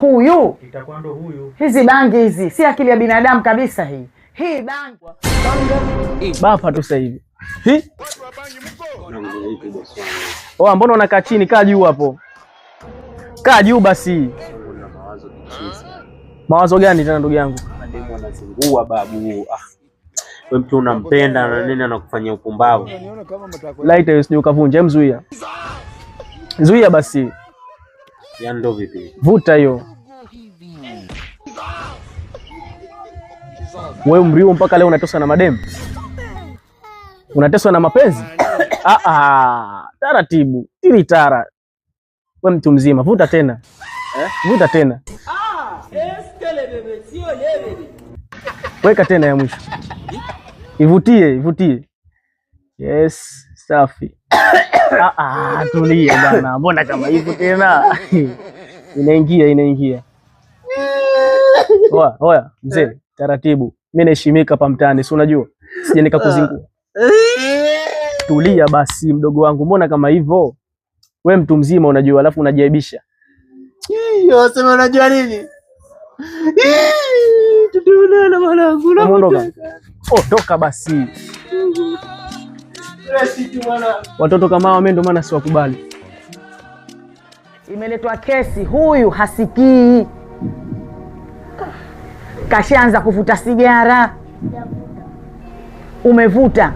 Huyu Itakuwa ndo huyu. Hizi bangi hizi si akili ya binadamu kabisa hii. Hii bangi. Bapa tu sasa hivi. Hi? Oh, mbona unakaa chini? Kaa juu hapo. Kaa juu basi. Mawazo gani tena ndugu yangu? Mademu anazingua babu. Ah. Wewe mtu unampenda na nini anakufanyia upumbavu. Light hiyo sijui ukavunja, mzuia. Zuia basi. Yaani ndo vipi? Vuta hiyo. Wewe umri huo mpaka leo unateswa na mademu? Unateswa na mapenzi? Ah ah, taratibu, tiri tara. Wewe mtu mzima, vuta tena. Vuta tena. Weka tena ya mwisho. Ivutie, ivutie. Yes, safi. Ah ah, tulia bana. Mbona kama hivyo tena? Inaingia, inaingia. Oya, oya, mzee, taratibu. Mimi naheshimika hapa mtaani, si unajua? Sije nikakuzingua. Tulia basi mdogo wangu, mbona kama hivyo? We mtu mzima unajua, alafu unajiaibisha. Wasema unajua nini? Tutaonana mwanangu. Umeondoka? Oh, toka basi. Watoto kama hao mimi ndo maana siwakubali. Imeletwa kesi, huyu hasikii, kashaanza kuvuta sigara. Umevuta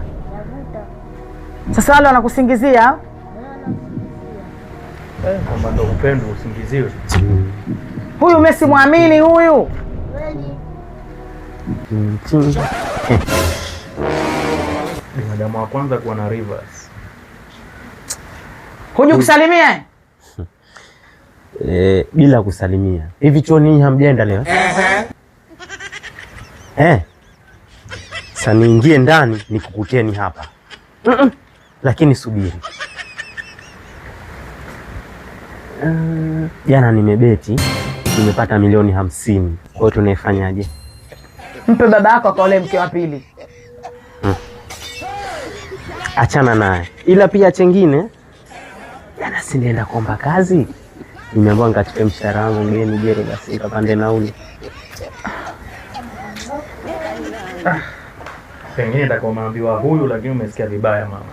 sasa, wale wanakusingizia Kwamba ndo upendo usingiziwe. Huyu mimi simwamini huyu. Binadamu wa kwanza kuwa na reverse. Huju kusalimia. Eh, bila kusalimia. Hivi chooni hamjaenda leo? Eh. Sasa niingie ndani nikukuteni hapa. Lakini subiri. Jana nimebeti nimepata milioni 50. Kwa hiyo tunaifanyaje? Mpe baba yako akaolee mke wa pili. Achana naye. Ila pia chengine, jana si nilienda kuomba kazi, nimeambiwa nikachukue mshahara wangu mgeni jero, basi nikapande nauli. Pengine itakuwa umeambiwa huyu lakini umesikia vibaya mama.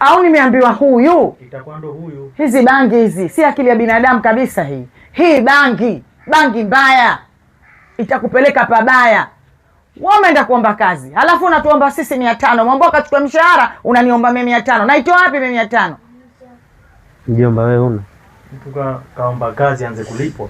Au nimeambiwa huyu. Itakuwa ndo huyu. Hizi bangi hizi si akili ya binadamu kabisa hii. Hii bangi, bangi mbaya itakupeleka pabaya. Wewe umeenda kuomba kazi, halafu unatuomba sisi 500. Mwambie akachukua mshahara, unaniomba mimi 500. Naitoa wapi mimi 500? Mjomba wewe una Mtu kaomba kazi anze kulipwa.